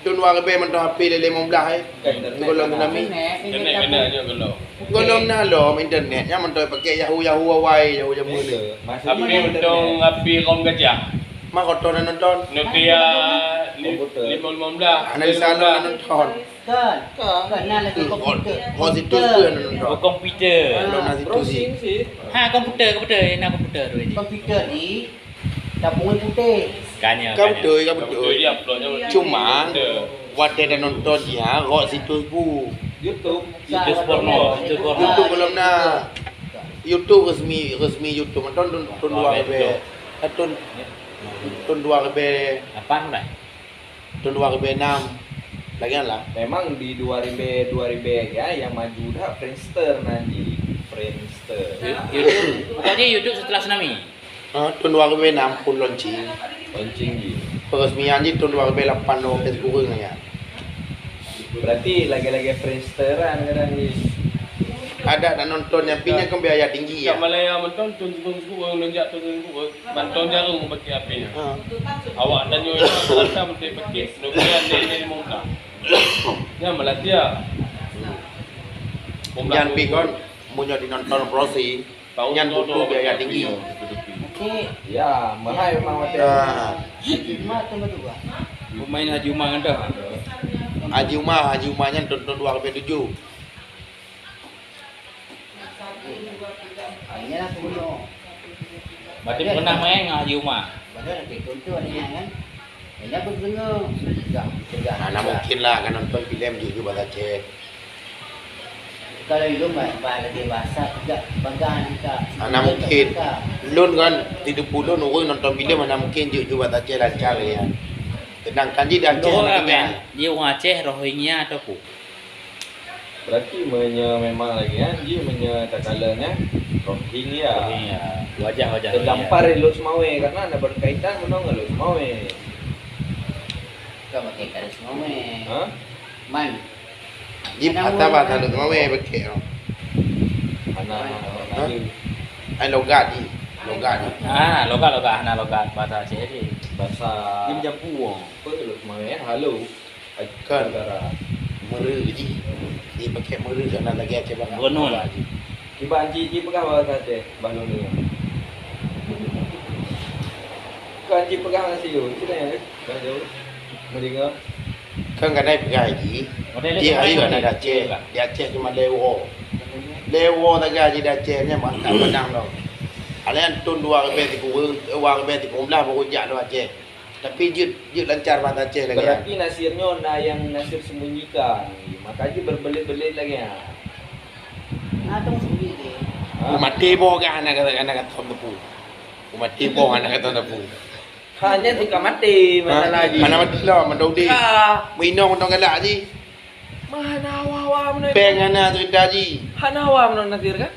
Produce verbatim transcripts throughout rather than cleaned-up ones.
Thôn dua ribèe mantong H P lé limong blah, eh. Gohlom tsunami. Internet kena nyoe gohlom. Gohlom na lom internet, nyan mantong pakai Yahoo, Yahoo awai, Yahoo jameun ni. Tapi mantong H P rom gajah. Mak kotor na nonton. Nokia lim-, limong blah. Anak di sana nonton. Kon. Kon, na lagi komputer. Kon situ tu yang nonton. Oh, komputer. Kalau na situ sih. Ha, komputer, komputer, na komputer tu. Komputer ni Tabungan putéh. Ka nyoe, ka nyoe. Ka beutôi, ka beutôi. Cuma, watèe tanonton jih, ha, rot situs bu. YouTube. Situs porno, situs porno. YouTube gohlom na. YouTube resmi, resmi YouTube. Thôn, thôn, thôn dua ribèe. Eh, thôn, thôn dua ribèe. Lapan lah. Thôn dua ribèe nam. Lagèe nyan lah. Memang di dua ribèe, dua ribèe ya, yang maju dah Friendster nan jih. Friendster. YouTube, pokoknya YouTube setelah tsunami. Ha, thôn dua ribèe nam phôn launching. Launching jih. Peresmian jih thôn dua ribèe lapan lom kureueng nyan. Berarti lagèe-lagèe Friendsteran kadang jih. Adak tanonton nyan, pih nyan kan biaya tinggi ya. Kat Malaya mantong thôn sikureueng-sikureueng, lonjak thôn sikureueng-sikureueng. Mantong jareueng pakai H P nyan. Ha. Awak tanyoe rata-rata meusti pakai Nokia lé limong blah. Nyan Malaysia. Nyan pih kon, meunyoe di nonton Brazil, nyan butuh biaya tinggi. Okey. Ya, mahai memang watèe. Ha. Haji Uma tu berdua. Pemain Haji Uma ngan dah. Haji Uma, Haji Uma nyan thôn, thôn dua ribèe tujoh. Berarti pernah main ngon Haji Uma? Padahal lagi contoh ni kan. Hanya berdengar. Sudah, sudah. Hana mungkin lah kan nonton filem jujur bahasa Aceh. Kalau ilôn bah, bah lagi bahasa juga pegang juga. Hana mungkin. Lôn kan di depan lôn orang nonton filem hana mungkin jujur bahasa Aceh lancar ya. Sedangkan di Aceh hana kan. Dia orang Aceh, Rohingya ataupun Berarti meunyoe memang lagèe nyan, jih meunyoe takalon nyan, Rohingya. Rohingya. Wajah-wajah Rohingya. Terdampar di Lhokseumawe, karena ada berkaitan meunoe ngon Lhokseumawe. Bukan berkaitan Lhokseumawe. Ha? Man. Jih kata bahasa Lhokseumawe pakai. Hana, hana. Ai logat jih. Logat jih. Ah, logat, logat. Hana logat bahasa Aceh jih. Bahasa. Jih jampu. Apa Lhokseumawe, ya? Halo. Kan. Meureu jih. Jih pakai meureu, hana lagèe Aceh Barat. Gunun. Kiban jih, jih peugah bahasa Aceh, bah lôn deungö. Kan jih peugah ngon siôn, kita ya, bah jauh. Meureu. Kan kadai peugah jih. Di hari kan ada Aceh. Di Aceh cuma lewat. Lewat sagai jih di Aceh, nyan mantap padang tu. Alèh thôn dua ribèe sikureueng, eh, dua ribèe sikureueng blah baru jak lewat Aceh. Tapi jeuet, jeuet lancar bahasa Aceh lagèe nyan. Berarti Nasir nyoe na nyang Nasir sembunyikan. Maka jih berbelit-belit lagèe nyan. Nah, tu sembunyi dia. Ha? Umat teuboh kan aneuk, aneuk, aneuk kata teupeu. Umat teuboh aneuk kata teupeu. Hanya tika mati masalah jih. Mana mati lah, mana udeh. Ha. Minong mantong galak jih. Mah hana hawa-hawa meunan. Péng hana cerita jih. Hana hawa meunan Nasir kan?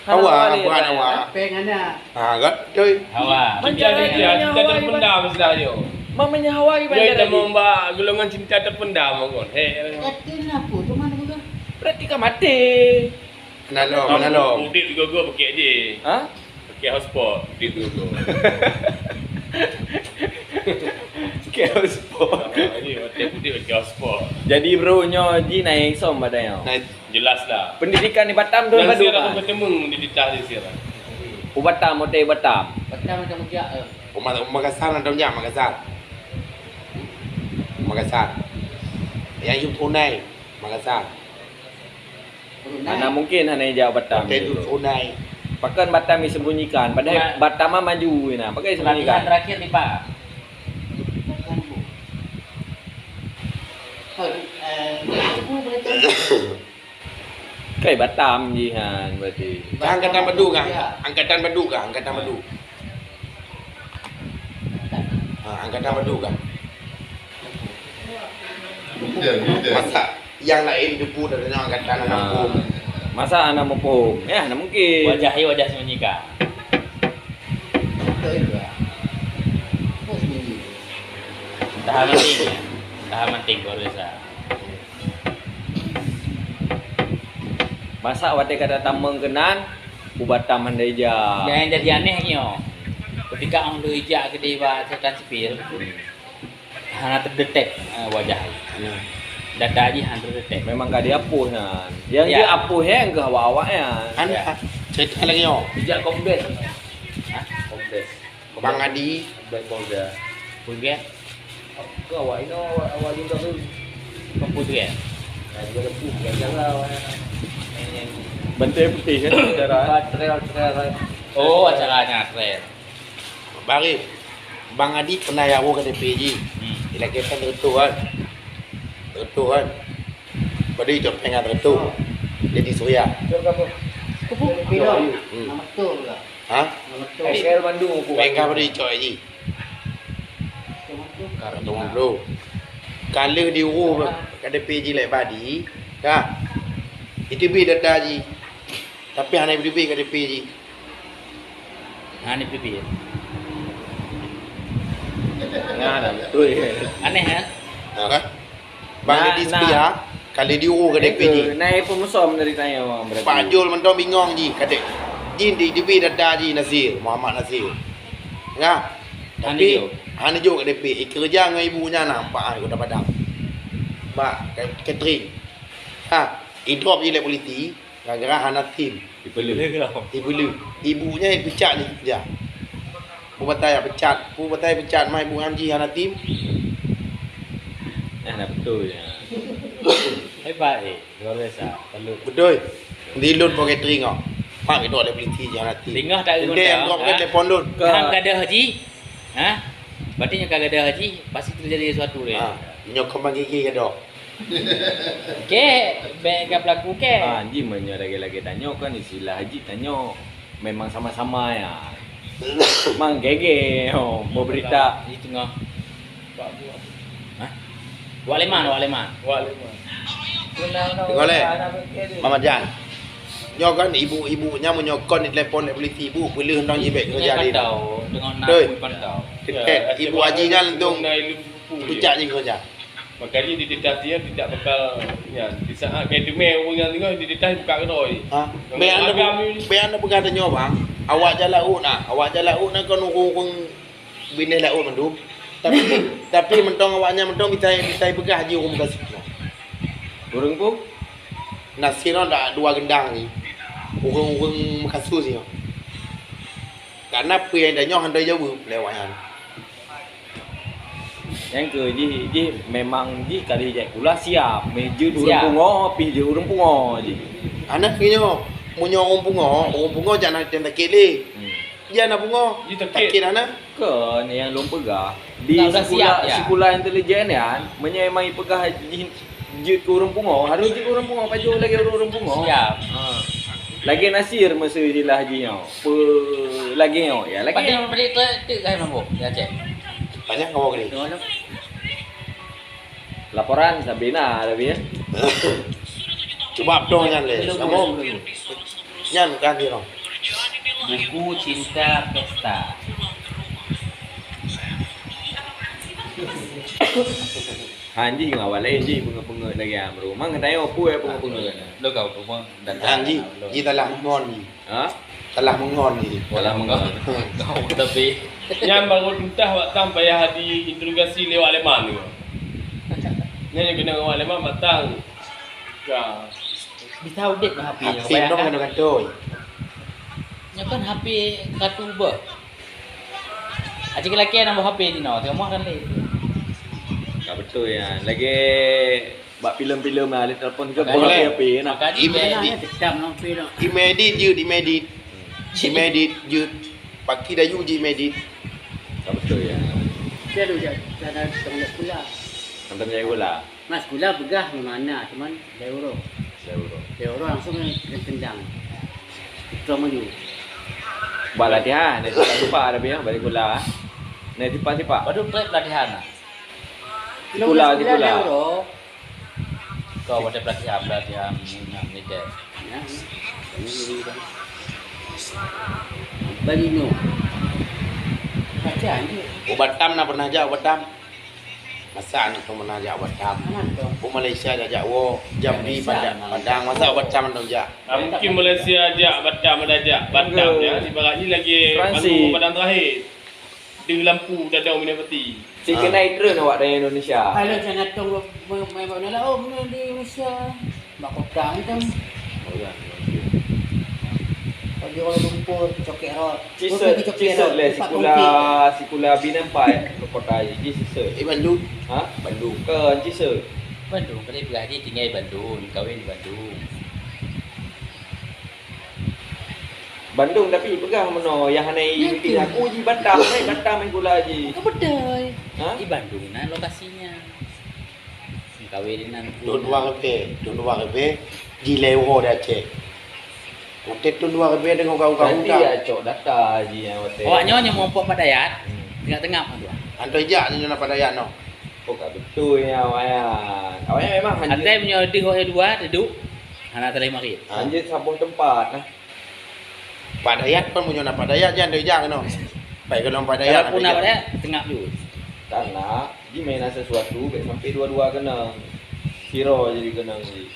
Hawa, bukan hawa. Péng hana. Ha, kan? Betul. Hawa. Cinta, cinta, cinta terpendam istilah dia. Mamanya hawa gimana lagi? Dia mau ba golongan cinta terpendam, kan? Hei. Yakin apa tu mana bukan? Berarti kan mati. Mana lo, mana lo? Udip juga gua pakai je. Ha? Pakai hotspot, dia tu. Pakai hotspot. Ah, ni hotel putih pakai hotspot. Jadi, bro, nyoe ji naik som pada nyoe. Naik. Jelas lah. Pendidikan di Batam tu. Yang baru sih, kan? Aku ketemu di Titah di sini. U Batam, hotel Batam. Batam macam mutiak, eh. Uma-, Makassar, ada punya Makassar. Makassar. Yang you tunai, Makassar. Mana mungkin hana ijak Batam. Hotel tu tunai. Pakon Batam disembunyikan? Padahal Batam mah maju ni nah. Pakon disembunyikan? Pelatihan terakhir di Pak. Kai Batam jihan berarti. Angkatan Badu kah? Angkatan Badu kah? Angkatan Badu. Ha, angkatan Badu kah? Masa yang lain jumpa dari angkatan anak hukum. Masa anak hukum? Ya, anak mungkin. Wajah, ya, wajah sembunyikan. Entah manting, ya. Entah manting, baru biasa. Masa watèe ka tatamong keunan, u Batam hana ijak. Nyang jadi aneh nyoe. Ketika ong lheueh ijak keudeh bak catatan sipil, Hana teudetek, eh, wajah. Nah. Data jih hana teudetek. Memang ka diapoh nyan. Yang Ya. diapoh nyan keuh awak-awak nyan. Kan? Ya. Cerita lagi nyoe. Sejak Kombes. Hah? Kombes. Bang Adi. Kombes Polda. Polda? Ke awak inoe, awak, awak juga tu. Kombes ya? Nah, dia lepuh, dia jalan, awak. Yang, yang Bantai Putih kan, acara, eh? Trail, trail, trail. Oh, acaranya trail. Bari, Bang Adi pernah jaroe K T P jih. Hmm. Ilakèe kan teureutôh kan. Teureutôh kan. Padahai cok péng teureutôh. Jadi Surya. Cok apa? K T P dah. Hmm. Nama betul ke? Ha? Nama betul. S L Bandung aku. Péng ka padahai cok jih. Cuma tu. Ka lima puluh. Ka lheueh diurus K T P jih lé Badi. Dah. Itu bi data jih. Tapi hana dibi K T P jih. Hana dibi. Nah, nah, betul. Aneh, ya? Ha, kan? Bang Nah, Deddy nah. Setia, kali diurus K T P jih. Nah, itu musom dari tanya orang berarti. Pak Jul mantong bingong jih, kadek. Jih di, dibi data jih Nasir, Muhammad Nasir. Nah, Hana tapi jok. Hana jok K T P. Ikeureuja ngon ibu nyan nah, empat hari Kota Padang. Bak ka-, catering. Ha, idrop jih lé polisi. Gara-gara hana sim. Dipeuleuh. Dipeuleuh. Ibu nyan pecat ni kerja. Peue batai pecat. Peue batai pecat mai ibu nyan jih hana sim. Eh, nah betul ya. Hebat eh, luar biasa. Salut. Betul. Di lut pakai teringat. Pak itu ada polisi jih hana sim. Tengah tak Ente yang drop kan telepon lut. Hang gadah haji? Ha? Berarti nyoe ka gadah haji, pasti terjadi sesuatu dia. Ha, nyoe kembang gigi gadah. Kek, bèk ka pelaku kek. Ah, ji meunyoe lagèe-lagèe tanyoe kan istilah jih tanyoe memang sama-sama ya. Memang gege, oh, berita. Di tengah. Hah? Wak Leman, Wak Leman. Wak Leman. Tengok leh, Mamat Jan. Nyoe kan ibu-ibu nyan meunyoe kon ditelepon lé polisi, ibu peuleuh nang jibek kerja dia. Pantau, tengok nak pantau. Ibu haji nyan langsung pucak jih kerja. Makanya di diktator tidak bakal, ya, di saat kayak demai orang yang tengah di diktator buka kedai. Ha? Bèk anda peugah tanyoe bang, awak jalan laôt na, awak jalan laôt na kon ureueng-ureueng binéh laôt mandum. Tapi, tapi mantong awak nyan mantong bisa, bisa peugah jih ureueng meukasus. Ureueng pun? Nasir nyoe dak dua gendang jih. Ureueng-ureueng meukasus jih. Karena peue nyang tanyoe hana jaweueb lé awak nyan. Nyang keu jih, jih memang jih ka dijak pula siap. Meh jeuet ureueng pungo, pih jeuet ureueng pungo jih. Aneuk nyoe, meunyoe ureueng pungo, ureueng pungo jangan sakét lé. Hmm. Jih hana pungo. Jih sakét. Sakét hana. Kon nyang lôn peugah. Di sikula, sikula intelijen nyan, meunyoe memang ipeugah jih jeuet keu ureueng pungo, harôh jeuet keu ureueng pungo, pajoh lagèe ureueng-ureueng pungo. Siap. Ha. Lagèe Nasir meusu jilah jih nyoe. Peue lagèe nyoe? Ya, lagèe nyoe. Paling, paling tu, tu kan nombor. Ya, cek. Banyak nombor ni. Laporan Sabrina, tapi ya. Cuba pedoh nyan lé. Belum, belum, belum. Nyan kan dia. Buku Cinta Pesta. Han jih ngon awak laén jih peungeut-peungeut lagèe nyan, bro. Mang geutanyoe peue peungeut-peungeut? Lo kau tu pun dan han jih, jih talah ngon jih. Ha? Talah meungon jih. Talah meungon. Kau tapi nyan baru tuntas watang payah diinterogasi lé Wak Leman tu. Nyan nyang keuneuk Wak Leman batang. Ka. Bisa udép lah H P nyoe. H P nyoe kan kantoi. Nyoe kan H P kartu beuh. Aci lakèe nombor H P jinoe, teumoh kan lé. Ka beutôi nyan. Lagèe bak filem-filem lah, lé telepon ke boleh H P na. Imedit. Imedit jeuet, Imedit. Imedit jeuet. Paki dayu jeuet Imedit. Ka beutôi nyan. Saya tu jak, saya dah tengok pula. Tengok pula. Mas, gula peugah di mana, cuman dari urut. Dari urut. Dari urut langsung kena tendang. Putra Maju. Buat latihan, dari sipa-sipa tapi ya, balik gula. Dari sipa-sipa. Baru trek pelatihan lah. Sikula, sikula. Kau ada pelatihan, pelatihan minyak militer. Ya. Balino. Pelatihan je. Ubat tam na pernah jak, ubat tam? Masa aneuk tu pernah jak Batam. Mana tu? Oh, Malaysia jak, jak woe, Jambi, Malaysia, Padang, Malaysia. Padang. Masa Batam tu jak? Ah, mungkin Malaysia jak, Batam ada jak. Batam ya, ibaratnya lagi Francis. Padang terakhir. Di lampu dadau Minapati. Dikeunai treun awak dari Indonesia. Halo, jangan tong mai bak nala, oh, di Indonesia. Bak kota kan. Oh, ya. Kalau di Kuala Lumpur, Cokek Road. Cisek, Cisek leh, sikula, sikula binampai ke kota ji, Cisek. Eh, Bandung. Ha? Bandung. Ke Cisek. Bandung, kalau belah dia tinggal Bandung, kawin di Bandung. Bandung tapi peugah meunoe, nyang hana i-, aku ji Batam, hai Batam ai gula ji. Ka beutôi. Ha? Di Bandung na lokasinya. Kawin nan. Thôn dua ribu, thôn dua ribu, jilai woe di Aceh. Oke, thôn dua ribu dengan kau-kau. Berarti ya cok data ji yang watèe. Awak nyoe nyang meurumpok Pak Dayat, tengah-tengah tu. Antai jak ni na Pak Dayat noh. Oh, ka beutôi ya, awak nyan. Awak nyan memang hanjeuet. Atai meunyoe deuh awak dua, duduk. Hana talai marit. Hanjeuet saboh teumpat nah. Pak Dayat pun meunyoe na Pak Dayat jan deuh jak keunoe. Pai keunoe Pak Dayat. Kalau pun na Pak Dayat, tengah dulu. Karena di mana sesuatu, bèk sampai dua-dua keunong. Siro jadi keunong ji.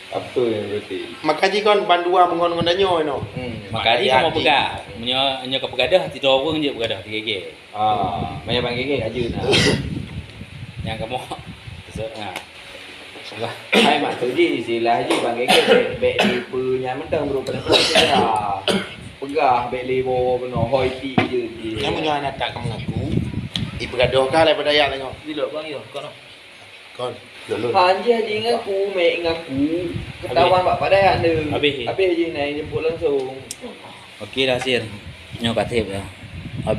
Apa yang berarti? Maka ji kon bandua meungon ngon danyoe noh. Hmm. Maka ji kamoe peugah. Meunyoe, meunyoe ka peugah dah, tiga orang je peugah dah, tiga-tiga. Ah, maya Bang Gege aja nah. Nyang kamoe. Besok nah. Hai maksud ji istilah ji Bang Gege bèk, bèk dipeunyang mantong bro pada peugah. Peugah bèk lé boh keunoe hoi ti je ji. Nyang meunyoe aneuk tak ka mengaku, ipeugah doh ka lé pada ayat tengok. Di lok Bang yo, kau noh. Kon. Lulus. Hanjeuet ji ngaku, mek ngaku. Ketahuan bak pada ayat tu. Habis. Habis ji naik jemput langsung. Okey dah Sir. Nyoe ka tip dah. Habis.